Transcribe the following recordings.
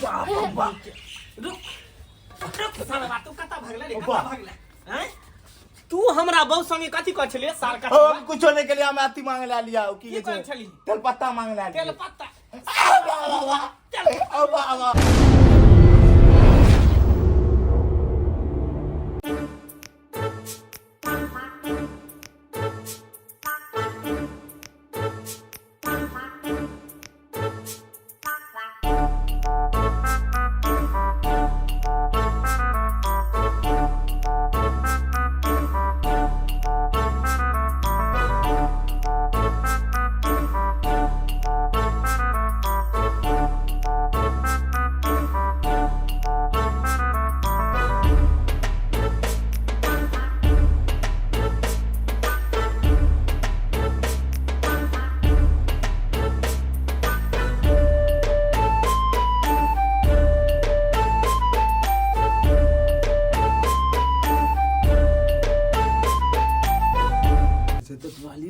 बाप रे बाप। रुक रुक साला, तू कतऽ भगले रे, कतऽ भगले हैं? तू हमरा बहू संगे कथी कहै छलियै सार का? हम कुछो नहीं के लिए, हम अथी मांगे ला लिया की की कहै छली? तेलपत्ता मांगे ला लिया। तेल पत्ता। अब अब सतत वाली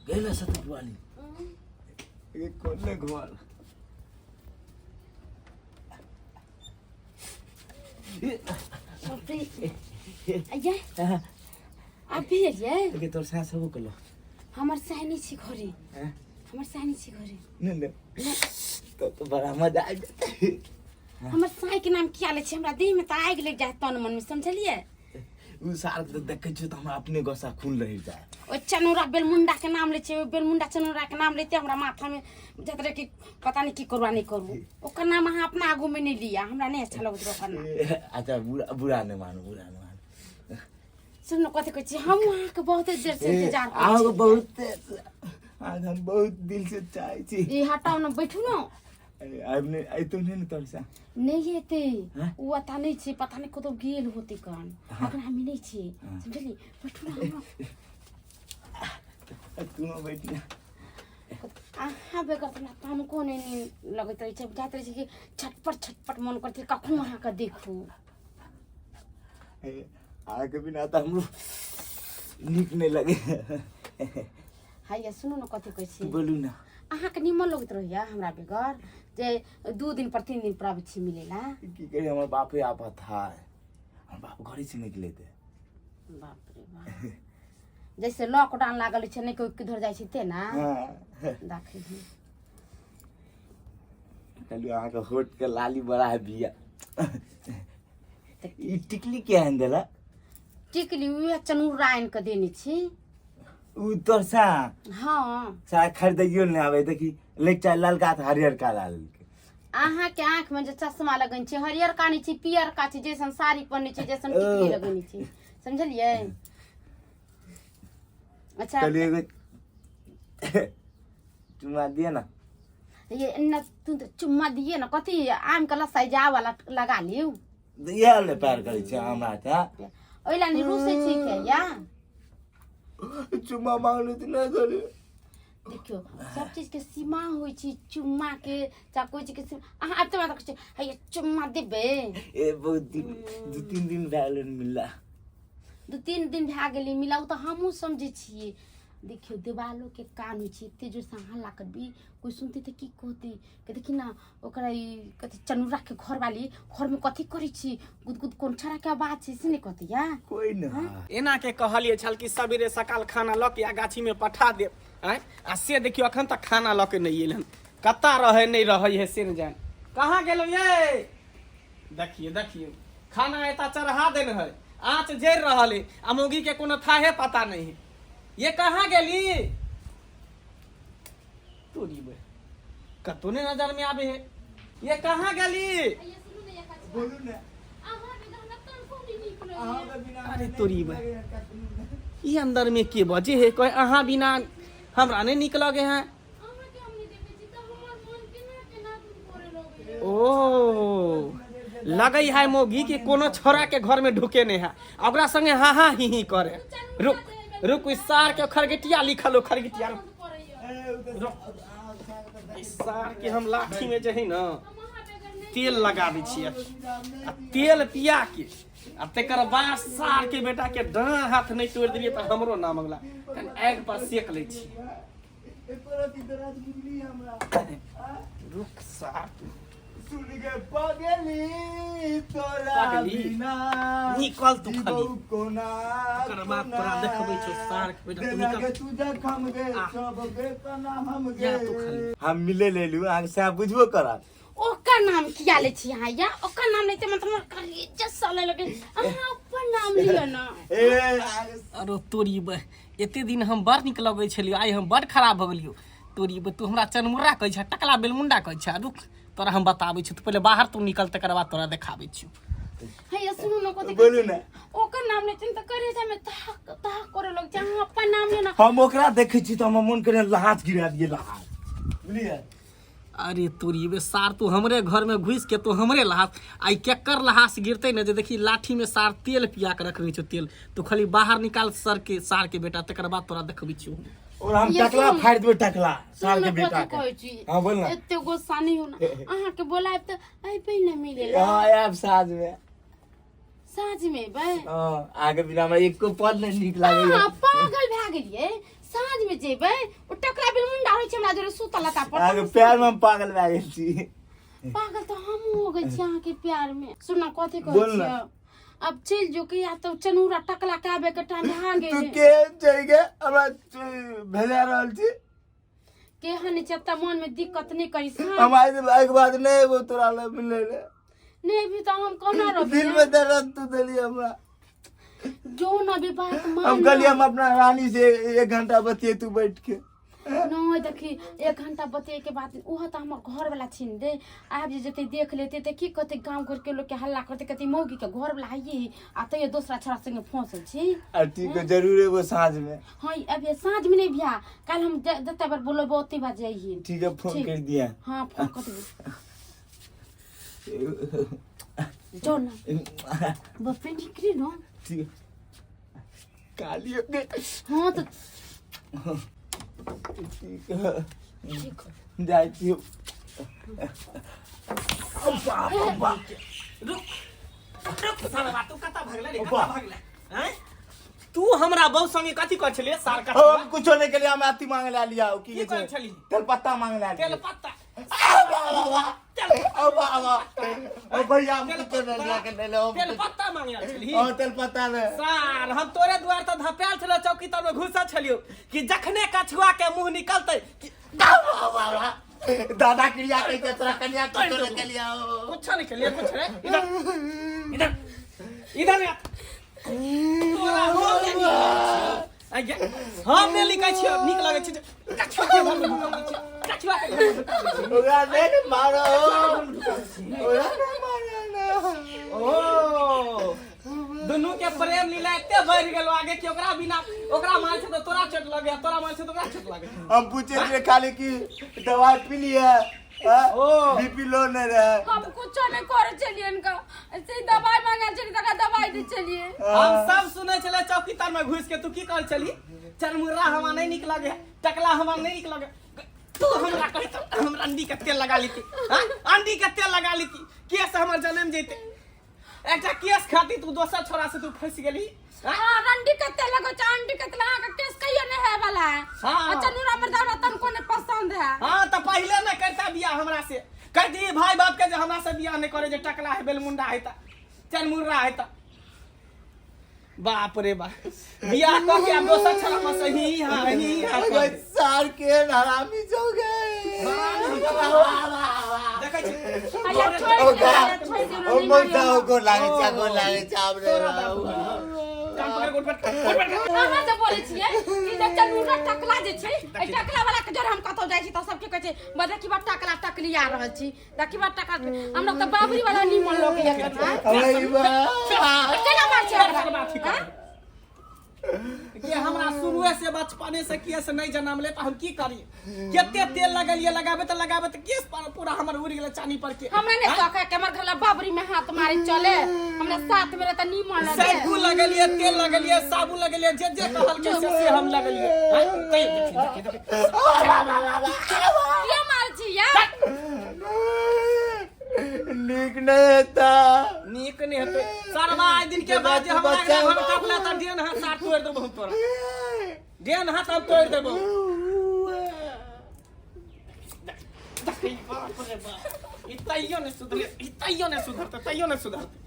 गेला, सतत वाली ये कौन ने घर? बाप रे, अय्या, आब भी एलियै? के तोर सास हो कलो? हमर सहनी छी घरे। हैं? हमर सहनी छी घरे। नहीं नहीं, तो बड़ा मजा आ जाता। हमर साई के नाम किया लै छी? हमरा देह में तऽ आगि लागि जायत तन मन में, समझलियै? उ साल के देखै छियै तऽ हमरा अपने गुस्सा खून रहि जाय। ओहि चनौरा बेलमुंडा के नाम लै छै, ओहि बेलमुंडा चनौरा के नाम लेते हमरा माथा में जाइत रहै कि पता नहीं की करू आ नहि करू। ओकर नाम अहाँ अपना आगू में नहि लिअ, हमरा नहि अच्छा लगैत रहै ओकर नाम। अच्छा, बुरा बुरा नहि मानू, बुरा नहि मानू। सुनू, कथी कहै छी, हम अहाँके बहुत देर से इंतजार करै अहाँके छी। बहुत आज हम बहुत दिल से चाहै छी। ई हटाउ ने, बैठू ने। अरे, आब नहि अयतौ नहि ने तोरसा? नहि एतै। हैं? ओ एतऽ नहि छै, पता नहि कतौ गेल होतै कन, अखन हम नहि छी, समझलियै? बैठू ने हमरा। तू बैठ ना। अहाँ बेगर तऽ हमरा तनको नहि नींद लगैत रहै छै। बुझाइत रहै छै कि छटपट छटपट मन करैत छै कखनो अहाँके देखू। अहाँके बिना तऽ हमरो नीक नहि लगे। हैया सुनू ने, कथी कहै छी? बोलू ने। अहाँके निमन लगैत रहैया हमरा बेगर जे 2 दिन पर 3 दिन पर आबै छी मिलै ला? की करी, हमर बापे आपत है, हमर बाप घरे से निकले थे। बाप रे बाप, जैसे लॉकडाउन लागल छै, नहि कोइ किधर जाइ छै तेना। हाँ। देखै छी। कहलियै अहाँके होठ के लाली बड़ा है बिया। ई टिकली के आनि देला? टिकली उएह चनूरा आनि कऽ देने छी। उ तोर सा? हाँ। सा खरीदैयो नहि आबै, देखी लैचा ललका तऽ हरियरका लाल। अहाँके आँखि में जे चश्मा लगन छै, हरियरका नहि छै, पियरका छै। जैसन साड़ी पहिने छै, जैसन टिकली लगेने छै, समझलियै? अच्छा। कहलियै एगो चुमा दिअ ने। ये न तू तऽ चुम्मा दिए ने, कथी आम के लसाई जा वाला लगा लियौ। इएह ले प्यार करै छै हमरा तऽ। ओहि ला नहि रुसै छै के या? चुम्मा मांगले तऽ नहि देली। देखियौ, सब चीज के सीमा होइ छै, चुम्मा के चाहे कोइ चीज के सीमा। अहाँ आबिते बात कहै छै, हैया चुम्मा देबै? ए, बहुत दिन, 2-3 दिन भए गेलै मिलला। 2-3 दिन भए गेलै मिला, ओ तऽ हमहूँ समझै छियै। देखियौ, देवालो के कान होइ छै। एते जोरसँ हल्ला करबी, कोइ सुनतै तऽ की कहतै कि देखी ने ओकरा ई कथी चनुरा के घरवाली घरमे कथी करै छी, गुदगुद कोन छड़ाके आवाज छै, से नहि कहतै या? कोइ नहि। एना के कहलियै छल कि सबेरे सकाल खाना लऽ के आ गाछीमे पठा देब आँय, आ से देखियौ अखन तक खाना लऽ के नहि एल हन। कतऽ रहै नहि रहै है से नहि जान कहाँ गेलहुँ ये। देखियौ देखियौ, खाना एता चढ़ा देने है, आँच जरि रहल है आ मौगी के कोनो थाहे पता नहीं है। ये कहाँ गेली तोरी बे, कतौ नहि नजर में आबे है। ये कहाँ गेली? बोलू ने। अरे तोरी बे, ई अंदर में के बजे है? कहे अहाँ बिना हमरा नहीं निक लगे हैं। ओ लगै है मौगी कि कोनो छोरा के घर में ढुके नहीं है आ ओकरा संगे हा हा ही ही करे। रुक रुक, इस सार के खरगटिया लिखल हो, खरगटिया। रुक, इस सार के हम लाठी में जे है ना तेल लगा दै छियै आ तेल पिया के आ तकर बाद सार के बेटा के डाँड़ हाथ नहि तोड़ि देलियै तऽ हमरो नाम अगला। कनि आगि पर सेक लै छी। रुक सार तू। सुन गे पगली तोरा पगली? बिना निकल तू खाली। जीबौ कोना ओकर बाद तोरा देखबै छौ सार के बेटा, तू देना निकल। गे तू जखम गे आ। सब गे कना हम गे जा तू खाली। हम मिले लेलू अहाँके सएह बुझबो करत। ओकर नाम किया लै छी अहाँ या? ओकर नाम लैते मतलब हमर कलेजा सले लगे। अहाँ अपन नाम लिअ ना। ए अहाँके अरे तोरी बे, एते दिन हम बड़ नीक लगै छलियौ, आइ हम बड़ खराब भऽ गेलियौ। तोरी बे, तू हमरा चनमुर्रा कहै छह, टकला बेलमुंडा कहै छह। रुक, तोरा हम बताबै छियौ, तू पहिले बाहर तू निकल, तकर बाद तोरा देखाबै छियौ। हे ये सुनू ना, कथी बोलू ना। ओकर नाम लै छी त कलेजा में तहक तहक करे लग छै। अहाँ अपन नाम लिअ ना। हम ओकरा देखै छी तऽ हमर मोन करे लहास गिरा दिए, लहास, बुझलियै? अरे तोरी बे सार, तू हमरे घर में घुस के तू हमरे लहास, आई केकर लहास गिरते ने जे देखी लाठी में सार तेल पिया के रखने छौ तेल, तू खाली बाहर निकाल सर के सार के बेटा, तकर बाद तोरा देखबै छियौ। और हम ये टकला सुन। फाड़ि देबै टकला सार सुनू के ना, बेटा कथी के। कहै छी? हाँ, बोल ना। एते गुस्सा नहीं हो ना। अहाँ के बोलायब त अयबै ना मिले ला? हाँ, आयब साँझ में। साँझ में अयबै? हाँ, अहाँके बिना हमरा एको पल नहि नीक लागैया। अहाँ पागल भए गेलियै? साँझ में जेबै, ओ टकला बेलमुंडा रहै छै हमरा जोरे सुतल लता पर। अहाँके प्यार में हम पागल भए गेल छी। पागल तऽ हमहूँ हो गेल छी अहाँके प्यार में। सुन, कथी कहै बोल ना। छियै, अब चलि जो कि या तऽ चनूरा टकला के आबे के टाइम भए तू गेलै। के चलि गे हमरा भेजा रहल छी? केहन छै तऽ मन में दिक्कत नहि करी। हम आइ एहिके बाद नहि एबो तोरा लग मिलै लए। नहि अबी तऽ हम कोना रहबै? दिल में दर्द तू देली हमरा। जो न अभी बात मान। हम कहलियै हम अपना रानी से एक घंटा बतिये तू बैठ के। नहीं देखी, एक घंटा बतिये के बाद उहो तऽ हमर घर वाला छीन दे आबि जे जेतै, देख लेतै तऽ की कहतै? गाँव घर के लोग के हल्ला करतै, कहतै मौगी के घर वाला आइए आ तैयो दोसरा छोरा संगे फंसल छी। आ ठीक है, जरूर एबो साँझ में। हाँ, अभी साँझ में नहीं भैया, कल हम जते बार बोलेबो ओते बार जाइए। ठीक है, फोन ठीक। कर दिया। हाँ, फोन कर देबो। जो ना बॉयफ्रेंड निकली ना। ठीक, काली हो गई। हाँ तो ठीक है, ठीक है। जाइ छी। रुक रुक साला, तू कतऽ भगले रे? कतऽ भगले हैं तू? हमरा बहू संगे कथी कर छलियै सार? हम कथी कुछो नहीं के लिए, हम अथी मांगे ला लिया की की कहै छली? तेलपत्ता मांगे ला तेल लिया। पत्ता। ओ भैया, हम कुछो नहीं लिया के नहीं लो। तेल पत्ता मांगे आयल छली? ओ तेलपत्ता ने सार, हम तोरे दुआर तऽ धपायल छलो, चौकी तर में घुसल छलियो कि जखने कछुआ के मुंह निकलतै कि दादा क्रिया कह के तोरा कन्या कुछो नहीं के लिया। कुछो नहीं खेलिए, कुछ नहीं। इधर इधर इधर आ। तोरा हम नहि नीक लगै छियौ। आज्ञा, हम नहि लिखै छियौ, नीक लगै छै जे कछुआ के घर में ढुकल छियौ, कछुआ के घर में ढुकल छियौ। ओकरा नहीं ने मारो, ओकरा नहीं मारो ना। ओ दुनू के प्रेम लीला एते बढ़ि गेलो आगे कि ओकरा बिना, ओकरा मार छै तऽ तोरा चोट लगे, तोरा मार छै तऽ ओकरा चोट लगे। हम पूछे रहे खाली कि दवाई पी लिए? ओ। बीपी लो नहीं रहे। हम कुछो नहीं करे छलियै इनका, ऐसे ही दवाई मांगे छलियै तकरा दवाई दै छलियै। हम सब सुनै छलै चौकी तर में घुस के, तू की कहै छली? चरमुर्रा हमरा नहीं नीक लगे, टकला हमरा नहीं नीक लगे। तू हमरा कही तऽ हमरा अंडी के तेल लगा लीती। हाँ? अंडी के तेल लगा लीती, केस हमर जनम जैते। एकटा केस खातिर तू दोसर छोरा से तू फंस गेली। हाँ? हाँ, रंडी कते लगो छै अंडी कते, अहाँके केस कहियो नहीं है वाला है। हाँ। अच्छा, नूरा मर्दा हमरा तनको नहीं पसंद है। हाँ, तऽ पहिले ने करता बियाह हमरा से, कहती भाई बाप के जे हमरा से बियाह नहीं करे, जे टकला है, बेलमुंडा है, तऽ चरमुर्रा है। तऽ बाप रे बाप, बियाह कऽ के आब दोसर छोरा में से ही हाँ ही हाँ कर। सार के हरामी जो गए। देखै छी। अच्छा, छोड़ि दे, छोड़ि दे, ओ नहीं मोटा मारियौ। को लागे छै, को लागे छै आब रे। तोरा बाप कान पकड़ के उठ बैठ, उठ बैठ। अहाँ जे बोलै छियै कि जे चनूरा टकला जे छै, एहि टकला वाला के जर हम कतौ जाइ छी तऽ सबके कहै छै, बा देखी बा टकला टकली आ रहल छी, देखी बा टकला। हमरा तऽ बाबरी वाला नीमन लगैया। अरे बा, केना मार छै साला हमरा? अथी कर। कि हमरा शुरुए से बचपने से केस नहीं जनमले तऽ हम की करी? कते तेल लगलिए, लगाबे तऽ लगाबे तऽ केस पर पूरा हमर उड़ि गेलै चानी पर के। हमरा नहि शौक है कि हमर घर बाबरी में हाथ मारे चले। हमरा साथ में रहता नीमन लगे। शैम्पू लगलिए, तेल लगलिए, साबुन लगलिए, जे जे कहलकै से से हम लगलिए। हैं? तै देखी देखी देखी। किया मार छी यार? नीक नहीं हेता। नीक नहि हेतै सरवा, आइ दिन के बाद जे हमरा बच्चा हम काटला तऽ डेन हाथ सार तोड़ि देबो हम तोरा, डेन हाथ हम तोड़ि देबो। देखी, बाप रे बाप। ई तैयो नहि सुधरले, ई तैयो नहि सुधरतै, तैयो नहि सुधरतै।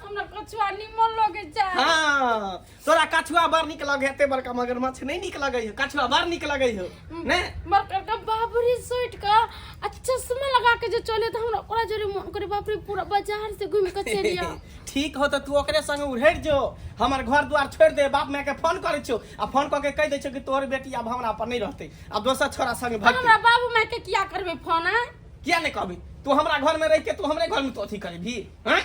हमरा कछुआ निमन लगे छै। हाँ, तोरा कछुआ बड़ नीक लगे, एते बड़का मगरमच्छ नहीं नीक लगे हो, कछुआ बड़ नीक लगे हो ने। बड़का बड़का बाबरी सोइट के आ चश्मा लगा के जे चले त हमरा ओकरा जोरे मन करे, बाप रे, पूरा बाजार से घूम के चलि आ। ठीक हो त तू ओकरे संग उड़ेर जो, हमर घर द्वार छोड़ दे। बाप माय के फोन करे छो आ फोन क के कह दे छो कि तोहर बेटी आब हमरा पर नहीं रहते, आब दोसर छोरा संग भागते। हमरा बाबू माय के किया करबे फोन? आ किया नहीं कहबी? तू हमरा घर में रह के तू हमरे घर में तो अथी करबी? हैं?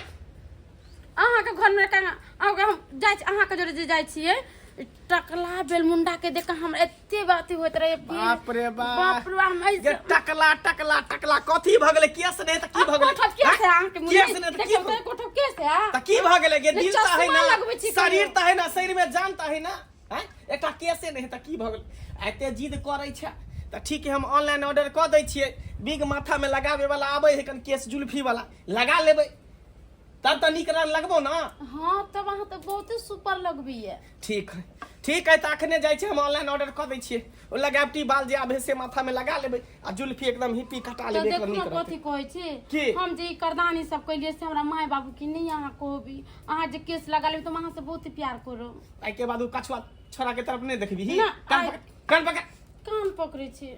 अहाँ के घर में केना अहाँ हम जाइ छी, अहाँ के जोरे जे जाइ छियै, टकला बेलमुंडा के देख के हमरा एते बात होइत रहे। बाप रे बाप। बाप रे बाप, हम ऐसे ये टकला टकला टकला कथी भ गेलै? केस नहि तऽ की भ गेलै? कोठब के से अहाँ के मुँह केस नहि तऽ की देखियौ भ तऽ कोठब के से आ? तऽ की भ गेलै गे? नहि, दिल तऽ है चश्मा ना, लगबै छी शरीर कहियो। तऽ है ना, शरीर में जान तऽ है ना। हैं? एकटा केसे नहि है तऽ की भ गेलै? एते जिद करै छै तऽ ठीक है, हम ऑनलाइन ऑर्डर कऽ दै छियै। बिग माथा में लगाबे वाला आबै है कन केस जुल्फी वाला, लगा लेबै तब तऽ नीक लगबो ना। हाँ, तब अहाँ तऽ बहुते सुपर लगबैये। ठीक है, ठीक है, तऽ अखने जाइ छी हम ऑनलाइन ऑर्डर कऽ दै छियै। ओ लगावटी बाल जे आबे से माथा में लगा लेबै आ जुल्फी एकदम हिप्पी कटा तऽ लेबै, एकदम देखू नीक ने रहतै। कथी कहै छी की? हम जे ई करदानी सब कैलियै से हमरा माय बाबू के नहि अहाँ कहबी। अहाँ जे केस लगा लेबै तऽ हम अहाँ से बहुत प्यार करब। एहिके बाद ओ कछुआ छोरा के तरफ नहि देखबी। ना, कान आइ- पकड़, कान पकड़। कान पकड़ै छी,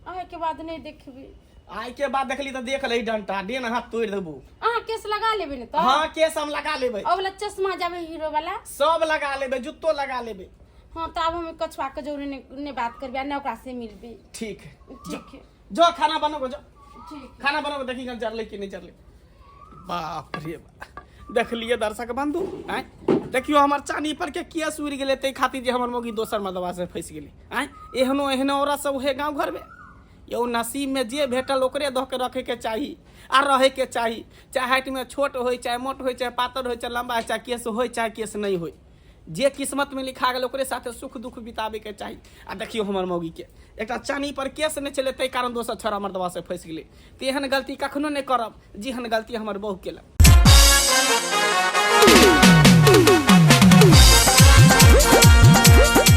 अहाँके बाद नहि देखबी। आइ के बाद देखली तऽ देख लही, डंटा डेन हाथ तोड़ि देबू। अहाँ केस लगा लेबै ने तऽ? हाँ, केस हम लगा लेबै। ओ वाला चश्मा जाबे हीरो वाला सब लगा लेबै, जुत्तो लगा लेबै। हाँ, तऽ आब हम कछुआ के जरूरी नहि बात करबै आ नहि ओकरा से मिलबै। ठीक है। ठीक है। जो खाना बनाबो, जो। ठीक। खाना बनाबो, देखी कन जरलै कि नहि जरलै। बाप रे बाप, देखलिए दर्शक बंधु, आँय देखियो हमर चानी पर के केस उड़ि गेलै ताहि खातिर जे हमर मौगी दोसर मदवा से फँसि गेलै। आँय, एहनो एहनो औरत सब है गाँव घरमे। यौ, नसीब में जे भेटल ओकरे दऽ के रखे के चाही आ रहे के चाही, चाहे हाइट में छोट होय, चाहे मोट होय, चाहे पातर होय, चाहे लंबा होय, चाहे केस होय, चाहे केस नहीं होय, जे किस्मत में लिखा गेल ओकरे साथे सुख दुख बिताबे के चाही। आ देखियो हमर मौगी के एकटा चानी पर केस नहि छलै, ताहि कारण दोसर छोरा मर्दवा से फँसि गेलै। तेहन गलती कखनो नहि करब जेहन गलती हमर बहू केलक।